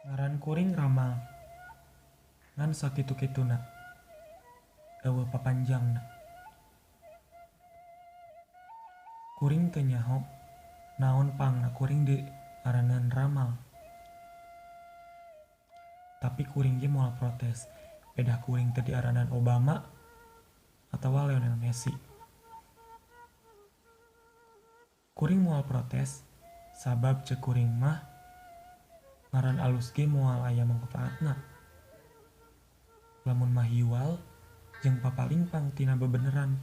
Ngaran kuring Ramal ngan sakitu-kituna eueuh papanjangna. Kuring teu nyaho naon pangna kuring diaranan Ramal. Tapi kuring ge moal protes pedah kuring teu diaranan Obama atawa Lionel Messi. Kuring moal protes sabab ceuk kuring mah ngaran alus ge moal aya mangpaatna. Lamun mahiwal jeung papalingpang tina bebeneran.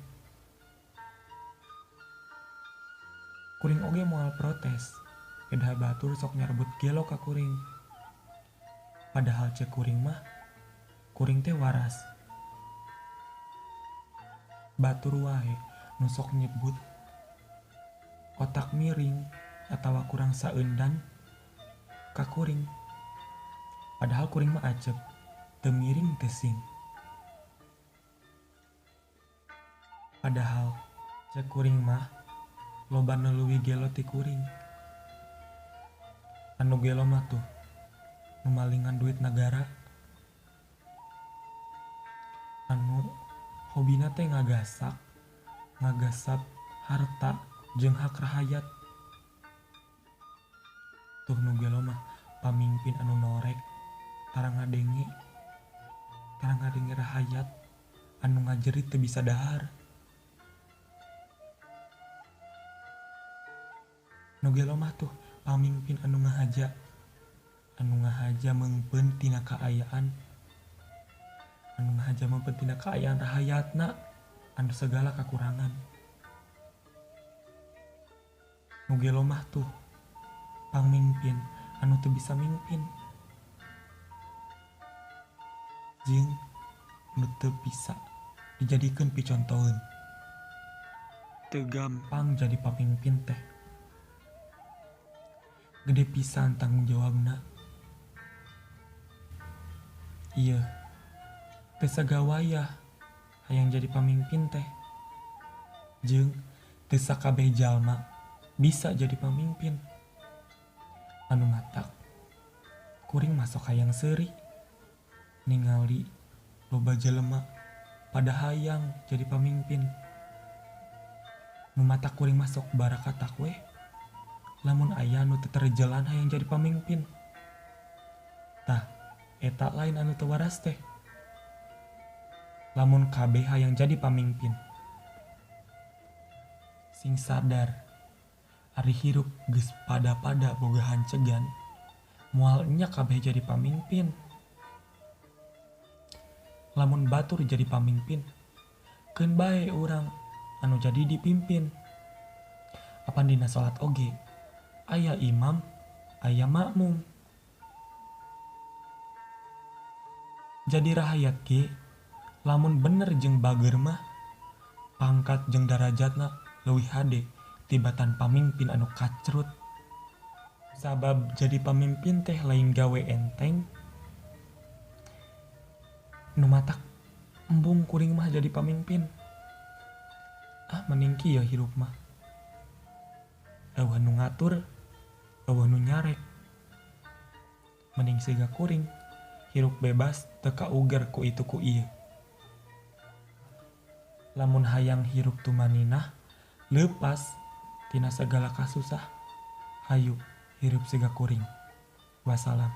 Kuring oge moal protes pedah batur sok nyarebut gelo ka kuring. Padahal ceuk kuring mah kuring teh waras. Batur wae nu sok nyebut otak miring atawa kurang saeundan ka kuring. Padahal kuring mah acep, teu miring teu sing. Padahal ceuk kuring mah loba nu leuwih gelo ti kuring. Anu gelo mah tuh nu malingan duit nagara. Anu hobina teh ngagasak, ngagasap harta jeung hak rahayat. Tuh nu gelo mah pamimpin anu norek, tara ngadenge rahayat, anu ngajerit teu bisa dahar. Nu gelo mah tuh pamimpin anu ngahaja meungpeun tina kaayaan, anu ngahaja meungpeun tina kaayaan rahayatna anu segala kakurangan. Nu gelo mah tuh pamimpin anu teu bisa mimpin jeung nu teu bisa dijadikeun picontoeun. Teu gampang jadi pamimpin teh. Gede pisan tanggung jawabna. Ieu teu sagawayah hayang jadi pamimpin teh. Jeung teu sakabeh jalma bisa jadi pamimpin. Anu matak kuring masuk hayang seuri ningali loba jelema pada hayang jadi pamimpin. Nu matak kuring masuk barakatak weh lamun aya nu teu terjalan hayang jadi pamimpin. Tah eta lain anu teu waras teh. Lamun kabeh hayang jadi pamimpin, sing sadar ari hirup geus pada-pada boga hancegan, moal nya kabeh jadi pamimpin. Lamun batur jadi pamimpin, keun bae urang anu jadi dipimpin. Apan dina salat oge aya imam, aya makmum. Jadi rahayat ge lamun bener jeung bager mah pangkat jeung darajatna leuwih hade tibatan pamimpin anu kacrut. Sabab jadi pamimpin teh lain gawe enteng. Nu matak embung kuring mah jadi pamimpin. Ah mending kieu hirup mah. Eueuh nu ngatur, eueuh nu nyarek. Mending siga kuring hirup bebas teu kauger ku itu ku ieu. Lamun hayang hirup tumaninah leupas tina segala kasusah, hayu hirup siga kuring. Wassalam.